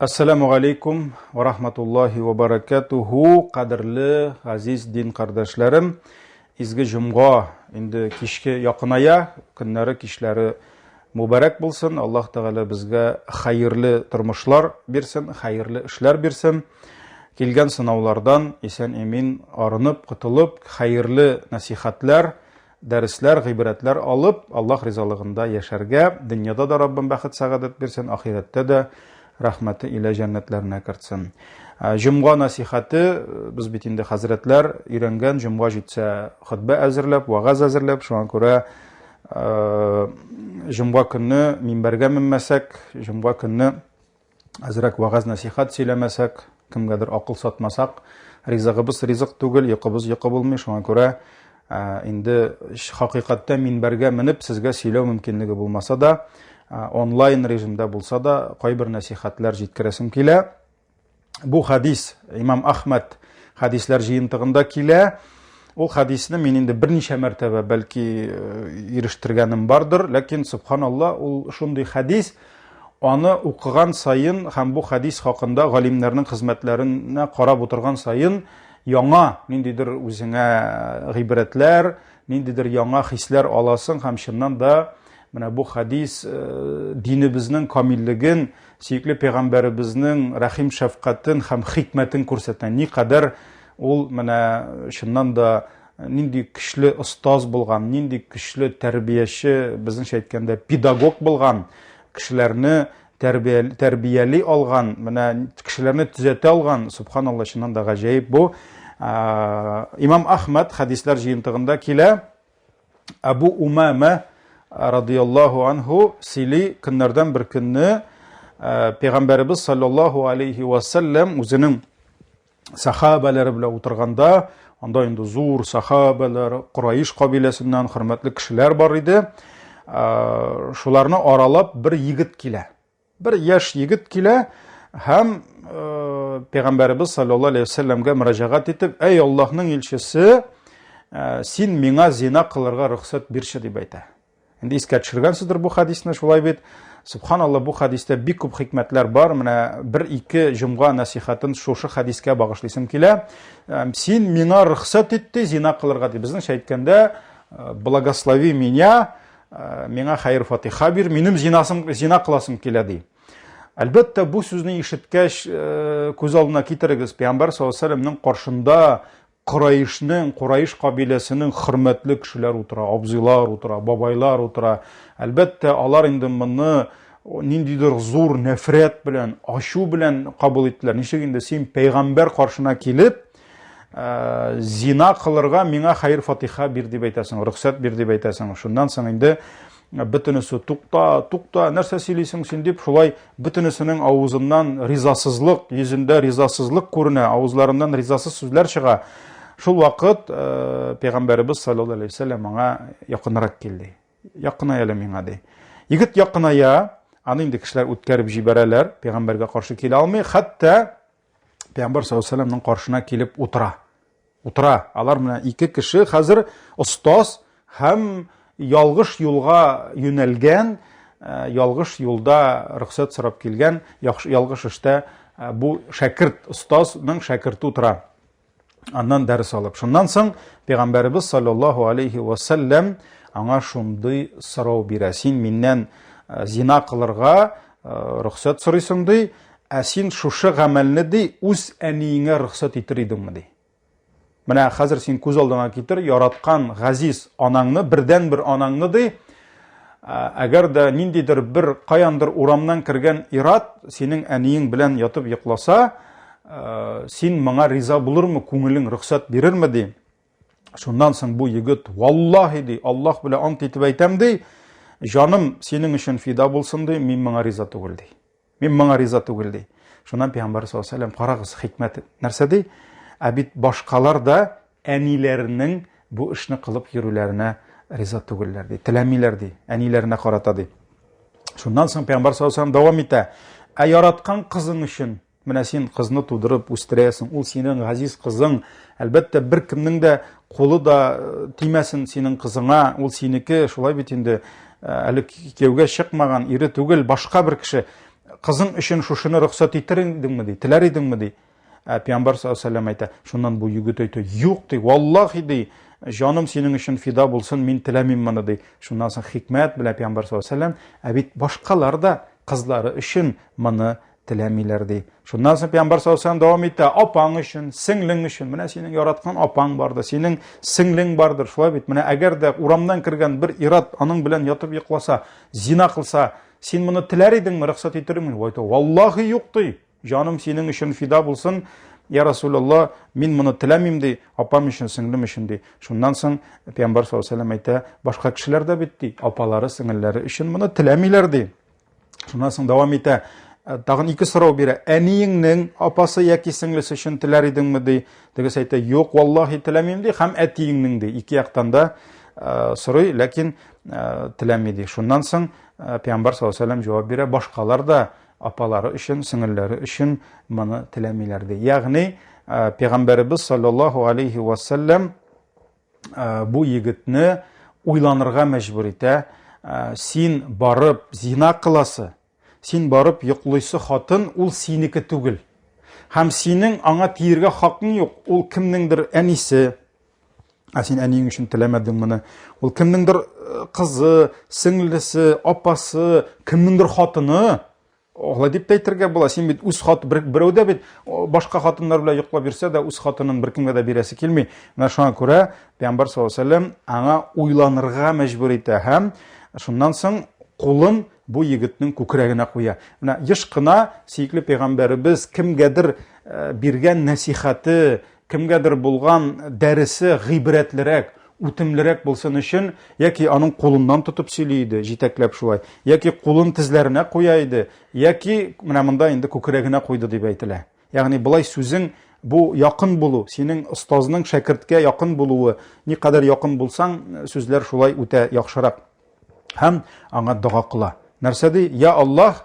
Ассаламу алейкум ва рахматуллахи ва баракатуху, кадерле, газиз дин кардәшләрем. Изге җомга инде кичке якыная, көннәре, кичләре мубарәк булсын. Аллаһ Тәгалә безгә хәерле тормышлар бирсен, хәерле эшләр бирсен. Килгән сынаулардан исән-имин арынып, котылып, хәерле нәсихәтләр, дәресләр, гыйбрәтләр алып, Аллаһ ризалыгында яшәргә, дөньяда да Раббым бәхет-сәгадәт бирсен, ахирәттә дә рәхмәте илә җәннәтләренә кертсен. Җомга насихәте, без бит инде хәзрәтләр өйрәнгән, җомга җитсә хөтбә әзерләп, вәгазь әзерләп, шуңа күрә җомга көнне минбәргә менмәсәк, җомга көнне Әзрәк вәгазь-нәсихәт сөйләмәсәк, кемгәдер акыл сатмасак, ризыгыбыз ризык түгел, йокыбыз йокы булмый. Шуңа күрә инде хакыйкатьтә минбәргә менеп сезгә сөйләү мөмкинлеге булмаса да, онлайн режимда булса да, кайбер нәсихәтләр җиткерәсем килә. Бу хадис Имам Ахмад хадисләр җыентыгында килә. Ул хадисне мин инде берничә мәртәбә бәлки ирештергәнем бардыр, ләкин субханалла, ул шундый хадис, Аны укыган саен һәм бу хәдис хакында галимнәрнең хезмәтләренә карап утырган саен яңа ниндидер үзеңә гыйбрәтләр, ниндидер яңа хисләр аласың һәм чыннан да менә бу хәдис э, динебезнең камиллеген, сөекле пәйгамбәребезнең рәхим шәфкатен һәм хикмәтен күрсәтә. Никадәр ул менә чыннан да нинди көчле остаз булган, нинди көчле тәрбияче, безнеңчә әйткәндә, педагог булган, кешеләрне тәрбияли алган, менә кешеләрне төзәтә алган, субханалла, чыннан да гаҗәеп бу. Имам Ахмад хәдисләр җыентыгында килә. Абу Умама радияллаһу анһу сөйли, көннәрдән бер көнне Пәйгамбәребез саллаллаһу алейхи ва саллям үзенең сахабәләре белән утырганда, анда инде зур сахабәләр, Кураиш кабиләсеннән хөрмәтле кешеләр бар иде. Шуларны аралап бер егет килә. Бер яшь егет килә һәм Пәйгамбәребез саллаллаһу алейһи вәсәлләмгә мөрәҗәгать итеп, "Әй Аллаһның илчесе, син миңа зина кылырга рөхсәт бирче" дип әйтә. Инде искә төшергәнсездер бу хәдисне, шулай бит. Субханалла, бу хәдистә бик күп хикмәтләр бар. Менә бер-ике җомга нәсихәтен шушы хәдискә багышлыйсым килә. Син миңа рөхсәт ит, ди, зина кылырга, ди. Безнеңчә әйткәндә, э, благослови меня, э, миңа хәер фатиха бир, минем зинасым, зина кыласым килә, ди. Әлбәттә, бу сүзне ишеткәч, э, күз алдына китерегез, Пәйгамбәр саллаллаһу алейһи вәсәлләмнең каршында Кораишнең, Кураиш кабиләсенең хөрмәтле кешеләр утыра, абзыйлар утыра, бабайлар утыра. Әлбәттә, алар инде моны ниндидер зур нәфрәт белән, ачу белән кабул иттеләр. Ничек инде син пәйгамбәр каршына килеп, э, зина кылырга миңа хәер-фатиха бир дип әйтәсең, рөхсәт бир дип әйтәсең. Шуннан соң инде бөтенесе тукта, тукта, нәрсә сөйлисең син дип, шулай бөтенесенең авызыннан ризасызлык, йөзендә ризасызлык күренә, авызларыннан ризасыз сүзләр чыга. Шул вакыт э, пәйгамбәребез саллаллаһу алейһи вәсәлләм аңа якынрак килде. Якыная әле миңа ди. Егет якыная, аны инде кешеләр үткәреп җибәрәләр, пәйгамбәргә каршы килә алмый, хәтта пәйгамбәр саллаллаһу алейһи вәсәлләмнең каршына килеп утыра. Утыра. Алар менә ике кеше хәзер остаз һәм ялгыш юлга юнәлгән, э, ялгыш юлда рөхсәт сорап килгән, ялгыш эштә э, бу шәкерт, остазның шәкерте утыра. Аннан дәрес алып. Шуннан соң Пәйгамбәребез саллаллаһу алейхи ва саллям аңа шундый сорау бирә. Син миннән э, зина кылырга рөхсәт сорыйсың ди. Ә син шушы гамәлне, ди, үз әниеңә рөхсәт итер идеңме, ди. Менә хәзер син күз алдыңа китер, яраткан газиз анаңны, бердәнбер анаңны, ди, әгәр дә ниндидер бер каяндыр урамнан кергән ират синең әниең белән ятып йокласа, син моңа риза булырмы, күңелең рөхсәт бирерме, ди. Шуннан соң бу егет, валлаһи, ди, Аллаһ белән ант итеп әйтәм, ди, җаным синең өчен фида булсын, ди, мин моңа риза түгел, ди. Мин моңа риза түгел, ди. Шуннан пәйгамбәр саллаллаһу алейһи карагыз, хикмәт нәрсә ди? Ә бит башкалар да әниләренең бу эшне кылып йөрүләренә риза түгелләр, ди. Теләмиләр, ди, әниләренә карата, ди. Шуннан соң пәйгамбәр саллаллаһу алейһи дәвам итә. Ә яраткан кызың өчен Менә син кызны тудырып үстерәсең, ул синең газиз кызың. Әлбәттә, беркемнең дә кулы да э, тимәсен синең кызыңа, ул синеке, шулай бит инде. Э, әле кияүгә чыкмаган, ире түгел, башка бер кеше. кызың өчен шушыны рөхсәт итер идеңме ди, теләр идеңме ди. Ә пәйгамбәр саллаллаху алейһи әйтә, шуннан бу егет әйтә, юк ди, валлахи ди, җаным синең өчен фида булсын, мин теләмим моны ди. Шуннан соң хикмәт белән пәйгамбәр саллаллаху алейһи ә бит башкалар да кызлары өчен моны теләмиләр ди. Шуннан соң пәйгамбәр саллаллаху алейһи дәвам итә, апаң өчен, сеңлең өчен, менә синең яраткан апаң бардыр, синең сеңлең бардыр, шулай бит. Менә әгәр дә урамнан кергән бер ират аның белән ятып йокласа, зина кылса, син моны теләр идеңме, рөхсәт итер идеңме? Валлахи юк ди. Җаным синең өчен фида булсын, я Расулалла, мин моны теләмим ди, апам өчен, сеңлем өчен ди. Шуннан соң пәйгамбәр саллаллаху алейһи әйтә, башка кешеләр дә бит ди, апалары, сеңелләре өчен моны теләмиләр ди. Шуннан соң дәвам итә, э, тагын ике сорау бирә. Әниеңнең апасы яки сеңлесе өчен теләр идеңме ди. Тегесе әйтә, юк, валлаһи теләмим ди, һәм әтиеңнең ди. Ике яктан да э, сорый, ләкин э, теләми ди. Шуннан соң пәйгамбәр саллаллаху алейһи җавап бирә, башкалар да апалары өчен, сеңелләре өчен моны теләмиләр ди. Ягъни э, пәйгамбәребез саллаллаһу алейхи ва саллям э, бу егетне уйланырга мәҗбүр итә. Э, син барып зина кыласы, син барып йоклыйсы хатын ул синеке түгел. Һәм синең аңа тиергә хакың юк. Ул кемнеңдер әнисе, Ә син әниең өчен теләмәдең моны. Ул кемнеңдер э, кызы, сеңлесе, апасы, кемнеңдер хатыны. Алай дип тә әйтергә була. Син бит үз хат бер, берәү дә бит башка хатыннар белән йоклап йөрсә дә үз хатынын беркемгә дә бирәсе килми. Менә шуңа күрә Пәйгамбәр саллаллаху алейһи вәсәлләм аңа уйланырга мәҗбүр итә һәм шуннан соң кулын бу егетнең күкрәгенә куя. Менә еш кына сөекле пәйгамбәребез кемгәдер э, биргән нәсихәте, Кемгәдер булган дәресе гыйбрәтлерәк, үтемлерәк булсын өчен, яки аның кулыннан тотып сөйли иде, җитәкләп шулай, яки кулын тезләренә куя иде, яки менә монда инде күкрәгенә куйды дип әйтелә. Ягъни болай сүзең бу якын булу, синең остазның шәкерткә якын булуы, никадәр якын булсаң, сүзләр шулай үтә яхшырак. Һәм аңа дога кыла. Нәрсә ди? Я Аллаһ,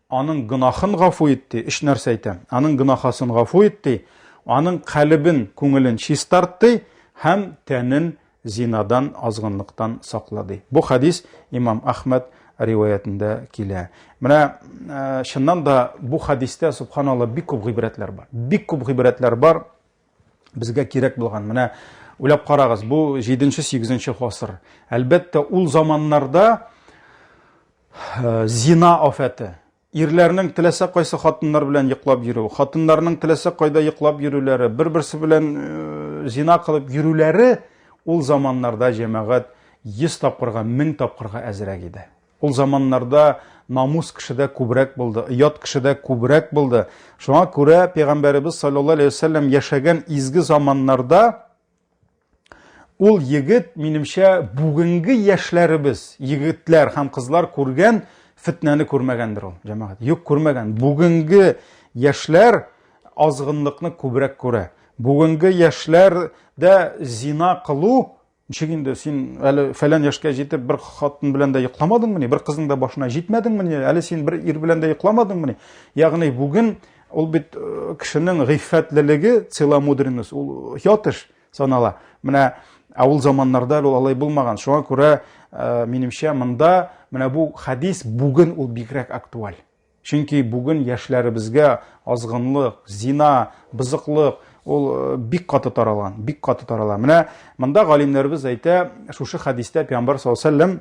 Аның гөнаһын гафу ит, ди. Өч нәрсә әйтә. Аның гөнаһасын гафу ит, ди. Аның калебен, күңелен чистарт, ди. Һәм тәнен зинадан, азгынлыктан сакла, ди. Бу хәдис имам Әхмәд риваятендә килә. Менә э, чыннан да бу хәдистә, субханалла, бик күп гыйбрәтләр бар. Бик күп гыйбрәтләр бар. Безгә кирәк булган. Менә уйлап карагыз, бу 7-8 гасыр. Әлбәттә, ул заманнарда Э, зина афәте. Ирләрнең теләсә кайсы хатыннар белән йоклап йөрү, хатыннарның теләсә кайда йоклап йөрүләре, бер-берсе белән э, зина кылып йөрүләре ул заманнарда җәмәгать 100 тапкырга, 1000 тапкырга әзрәк иде. Ул заманнарда намус кешедә күбрәк булды, оят кешедә күбрәк булды. Шуңа күрә пәйгамбәребез саллаллаһу алейһи вәсәлләм яшәгән изге заманнарда Ул егет, минемчә, бүгенге яшьләребез, егетләр һәм кызлар күргән фетнәне күрмәгәндер ул, җәмәгать. Юк, күрмәгән. Бүгенге яшьләр азгынлыкны күбрәк күрә. Бүгенге яшьләр дә зина кылу, ничек инде син әле фәлән яшькә җитеп бер хатын белән дә йокламадыңмыни, бер кызның да башына җитмәдеңмени, әле син бер ир белән дә йокламадыңмыни? Ягъни бүген ул бит э, кешенең гыйффәтлелеге, целомудренность, ул ят эш. санала. Менә ә ул заманнарда ул алай булмаган. Шуңа күрә, э, минемчә, монда менә бу хәдис бүген ул бигрәк актуаль. Чөнки бүген яшьләребезгә азгынлык, зина, бозыклык ул э, бик каты таралган, бик каты тарала. Менә монда галимнәребез әйтә, шушы хәдистә Пәйгамбәр саллаллаһу алейһи вәсәлләм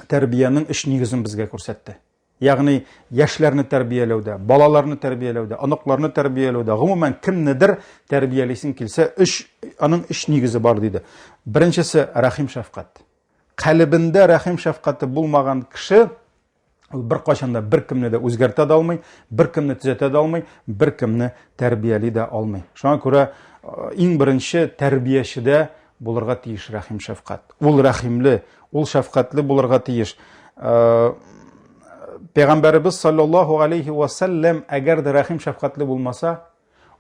тәрбиянең өч нигезен безгә күрсәтте. Ягъни яшьләрне тәрбияләүдә, балаларны тәрбияләүдә, оныкларны тәрбияләүдә, гомумән кемнедер тәрбиялисең килсә, өч аның өч нигезе бар диде. Беренчесе рәхим шәфкать. Калебендә рәхим шәфкате булмаган кеше ул беркайчан да беркемне дә үзгәртә дә алмый, беркемне төзәтә дә алмый, беркемне тәрбияли дә алмый. Шуңа күрә э, иң беренче тәрбиячедә булырга тиеш рәхим шәфкать. Ул рәхимле, ул шәфкатьле булырга тиеш. Э, Пәйгамбәребез саллаллаһу алейхи ва сәлләм әгәр дә рәхим шәфкатьле булмаса,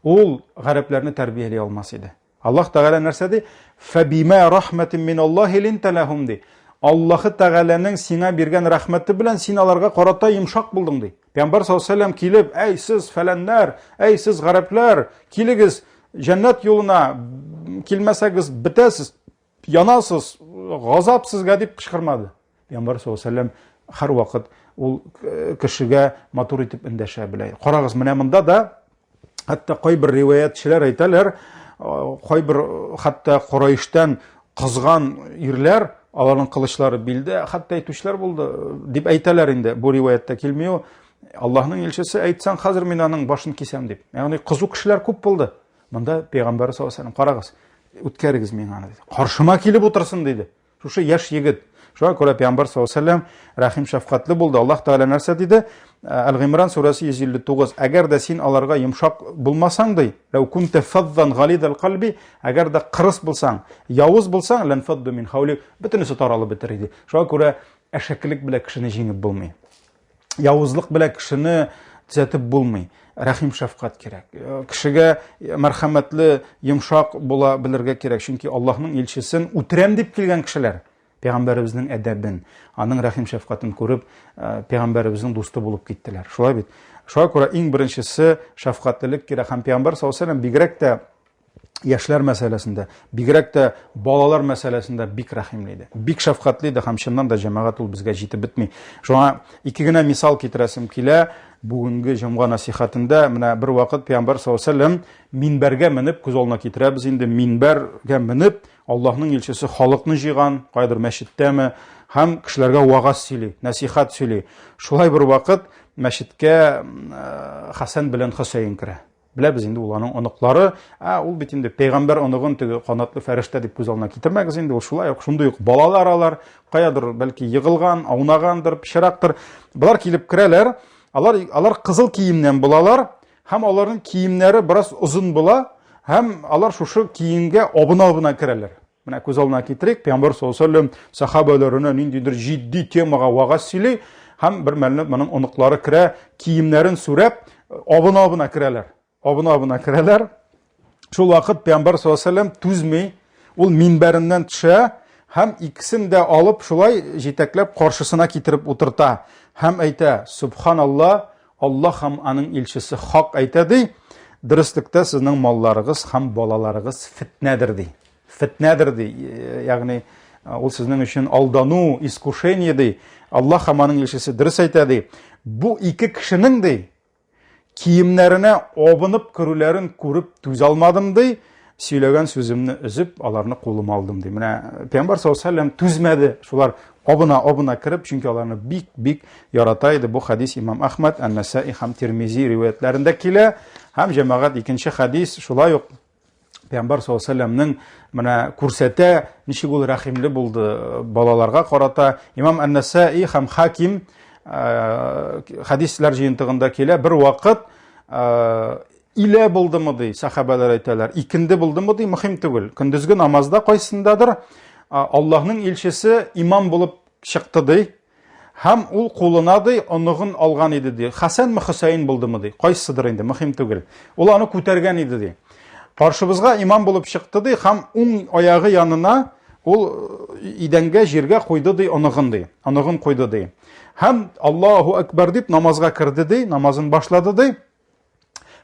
ул гарәпләрне тәрбияли алмас иде. Аллаһ Тәгалә нәрсә ди? Фәбима рахматин мин Аллаһи линта лахум ди. Аллаһы Тәгаләнең сиңа биргән рәхмәте белән син аларга карата йомшак булдың ди. Пәйгамбәр саллаллаһу алейһи ва килеп, әй сез фәләннәр, әй сез гарәпләр, килегез җәннәт юлына, килмәсәгез бетәсез, янасыз, газап сезгә дип кычкырмады. Пәйгамбәр саллаллаһу алейһи ва һәрвакыт ул кешегә матур итеп эндәшә белә. Карагыз, менә монда да хәтта кайбер риваятьчеләр әйтәләр, кайбер хәтта Курайштан кызган ирләр, аларның кылычлары билдә, хәтта әйтүчеләр булды, дип әйтәләр инде. Бу риваятьтә килми ул. Аллаһның илчесе әйтсәң, хәзер мин аның башын кисәм дип. Ягъни кызу кешеләр күп булды. Монда пәйгамбәр саллаллаһу алейһи вәсәлләм, карагыз, үткәрегез миңа аны диде. Каршыма килеп утырсын диде. Шушы яшь егет. Шуңа күрә пәйгамбәр саллаллаһу алейһи вәсәлләм рәхим шәфкатьле булды. Аллаһ Тәгалә нәрсә диде? Әл-Гыймран сүрәсе 159. Әгәр дә син аларга йомшак булмасаң ди, ләү кунта фаддан галидал кальби, әгәр дә кырыс булсаң, явыз булсаң, лән фадду мин хаули, бөтенесе таралып бетер иде. Шуңа күрә әшәкелек белән кешене җиңеп булмый. Явызлык белән кешене төзәтеп булмый. Рәхим шәфкать кирәк. Э, кешегә мәрхәмәтле, йомшак була белергә кирәк. Чөнки Аллаһның илчесен үтерәм дип килгән кешеләр пәйгамбәребезнең әдәбен, аның рәхим шәфкатен күреп, э, пәйгамбәребезнең дусты булып киттеләр. Шулай бит. Шуңа күрә иң беренчесе шәфкатьлелек кирәк һәм пәйгамбәр саллаллаһу алейһи вәсәлләм бигрәк тә яшьләр мәсьәләсендә, бигрәк тә балалар мәсьәләсендә бик рәхимле иде. Бик шәфкатьле иде һәм чыннан да җәмәгать ул безгә җитеп бетми. Шуңа ике генә мисал китерәсем килә. Бүгенге җомга насихатында менә бер вакыт Пәйгамбәр саллаллаһу алейһи вәсәлләм минбәргә менеп, күз алдына китерәбез инде, минбәргә менеп, Аллаһның илчесе халыкны җыйган, кайдыр мәчеттәме, һәм кешеләргә вагаз сөйли, насихат сөйли. Шулай бер вакыт мәчеткә Хәсән белән Хөсәен керә. Беләбез инде ул аның оныклары. Ә ул бит инде пәйгамбәр оныгын теге канатлы фәрештә дип күз алдына китермәгез инде. Ул шулай ук шундый ук балалар алар. Каядыр бәлки егылган, аунагандыр, пычрактыр. Болар килеп керәләр. Алар алар кызыл киемнән булалар һәм аларның киемнәре бераз озын була һәм алар шушы киемгә абына-абына керәләр. Менә күз алдына китерик, Пәйгамбәр саллаллаһу алейһи вәсәлләм сахабаларына ниндидер җитди темага вагаз сөйли һәм бер мәлне моның оныклары керә, киемнәрен сүрәп, абына-абына керәләр. Абына-абына керәләр. Шул вакыт Пәйгамбәр саллаллаһу алейһи вәсәлләм түзми, ул минбәреннән төшә һәм икесен дә алып шулай җитәкләп каршысына китереп утырта һәм әйтә: "Субханалла, Аллаһ һәм аның илчесе хак әйтә ди, дөреслектә сезнең малларыгыз һәм балаларыгыз фитнәдер ди. Фитнәдер ди, ягъни ул сезнең өчен алдану, искушение ди. Аллаһ һәм аның илчесе дөрес әйтә ди. Бу ике кешенең ди киемнәренә абынып керүләрен күреп түзә алмадым ди. Сөйләгән сүземне өзеп, аларны кулыма алдым ди. Менә Пәйгамбәр саллаллаһу алейһи вәсәлләм түзмәде, шулар абына-абына кереп, чөнки аларны бик-бик ярата иде. Бу хадис Имам Әхмәд, Ән-Насаи һәм Тирмизи риваятләрендә килә. Һәм җәмәгать икенче хадис шулай ук Пәйгамбәр саллаллаһу алейһи вәсәлләмнең менә күрсәтә, ничек ул рәхимле булды балаларга карата. Имам Ән-Насаи һәм Хаким хадисләр җыентыгында килә. Бер вакыт Илә булдымы ди, сәхабәләр әйтәләр. Икенде булдымы ди, мөһим түгел. Көндезге намазда кайсындадыр Аллаһның илчесе имам булып чыкты ди. Һәм ул кулына ди оныгын алган иде ди. Хәсәнме Хөсәен булдымы ди. Кайсыдыр инде, мөһим түгел. Ул аны күтәргән иде ди. Каршыбызга имам булып чыкты ди һәм уң аягы янына ул идәнгә җиргә куйды ди оныгын ди. Оныгын куйды ди. Һәм Аллаһу акбар дип намазга керде ди, намазын башлады ди.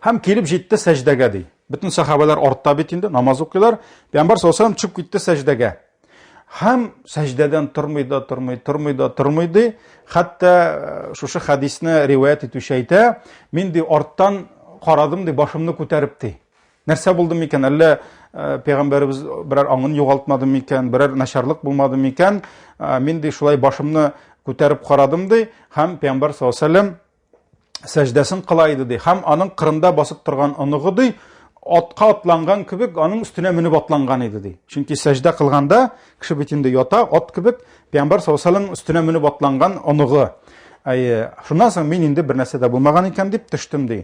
Һәм килеп җитте сәҗдәгә ди. Бөтен сахабалар артта бит инде, намаз укыйлар. Пәйгамбәр саллаллаһу алейһи төшеп китте сәҗдәгә. Һәм сәҗдәдән тормый да тормый, тормый да тормый ди. Хәтта э, шушы хадисне риваять итүче әйтә, мин ди арттан карадым ди, башымны күтәреп ди. Нәрсә булды микән? Әллә э, пәйгамбәребез берәр аңын югалтмады микән, берәр начарлык булмады микән? Э, мин ди шулай башымны күтәреп карадым ди һәм пәйгамбәр саллаллаһу алейһи сәҗдәсен кыла иде ди. Һәм аның кырында басып торган оныгы ди, атка атланган кебек, аның өстенә менеп атланган иде ди. Чөнки сәҗдә кылганда кеше бит инде ята, ат кебек, пәйгамбәр саллаллаһу алейһи вәсәлләм өстенә менеп атланган оныгы. Әйе, шуннан соң мин инде бер нәрсә дә булмаган икән дип төштем ди.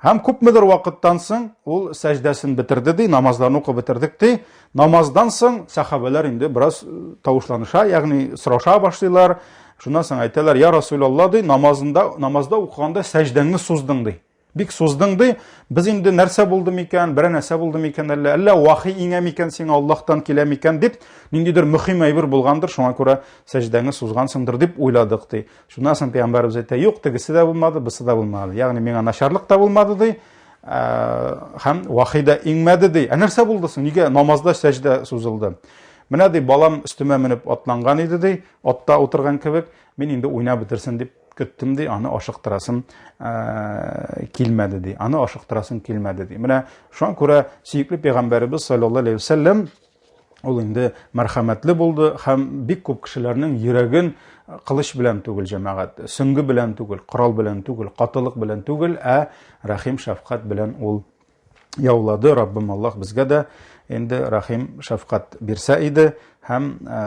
Һәм күпмедер вакыттан соң ул сәҗдәсен бетерде ди, намазларны укып бетердек ди. Намаздан соң сәхабәләр инде бераз э, тавышланыша, ягъни сораша башлыйлар. Шуннан соң әйтәләр, я Расулалла ди, намазында, намазда укыганда сәҗдәңне суздың ди. Бик суздың ди. Без инде нәрсә булды микән, берәр нәрсә булды микән әллә, әллә вахи иңә микән сиңа Аллаһтан килә микән дип, ниндидер мөһим әйбер булгандыр, шуңа күрә сәҗдәңне сузгансыңдыр дип уйладык ди. Шуннан соң пәйгамбәребез әйтә, юк, тегесе дә булмады, бусы да булмады. Ягъни миңа начарлык та булмады ди, һәм вахи да иңмәде ди. Ә нәрсә булды соң? Нигә намазда сәҗдә сузылды? Менә ди, балам өстемә менеп атланган иде ди, атта утырган кебек, мин инде уйнап бетерсен дип көттем ди, аны ашыктырасым э, килмәде ди. Аны ашыктырасым килмәде ди. Менә шуңа күрә сөекле пәйгамбәребез саллаллаһу алейһи вәсәлләм ул инде мәрхәмәтле булды һәм бик күп кешеләрнең йөрәген кылыч белән түгел, җәмәгать, сөңге белән түгел, корал белән түгел, катылык белән түгел, ә рәхим шәфкать белән ул яулады. Раббым Аллаһ безгә дә инде рәхим шәфкать бирсә иде һәм э,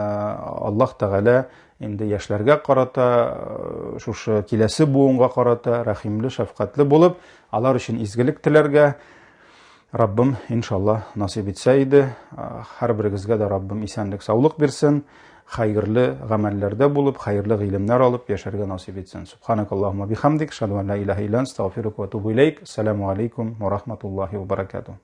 Аллаһ Тәгалә инде яшьләргә карата, э, шушы киләсе буынга карата рәхимле, шәфкатьле булып, алар өчен изгелек теләргә Раббым, иншалла, насыйп итсә иде. Һәрберегезгә дә Раббым исәнлек, саулык бирсен. Хәерле гамәлләрдә булып, хәерле гыйлемнәр алып яшәргә насыйп итсен. Субханакаллаһумма бихамдик, шаду ан ла илаһа илля ант, астагфирука ва атубу илейк. Ассаламу алейкум ва рахматуллахи ва баракатуh.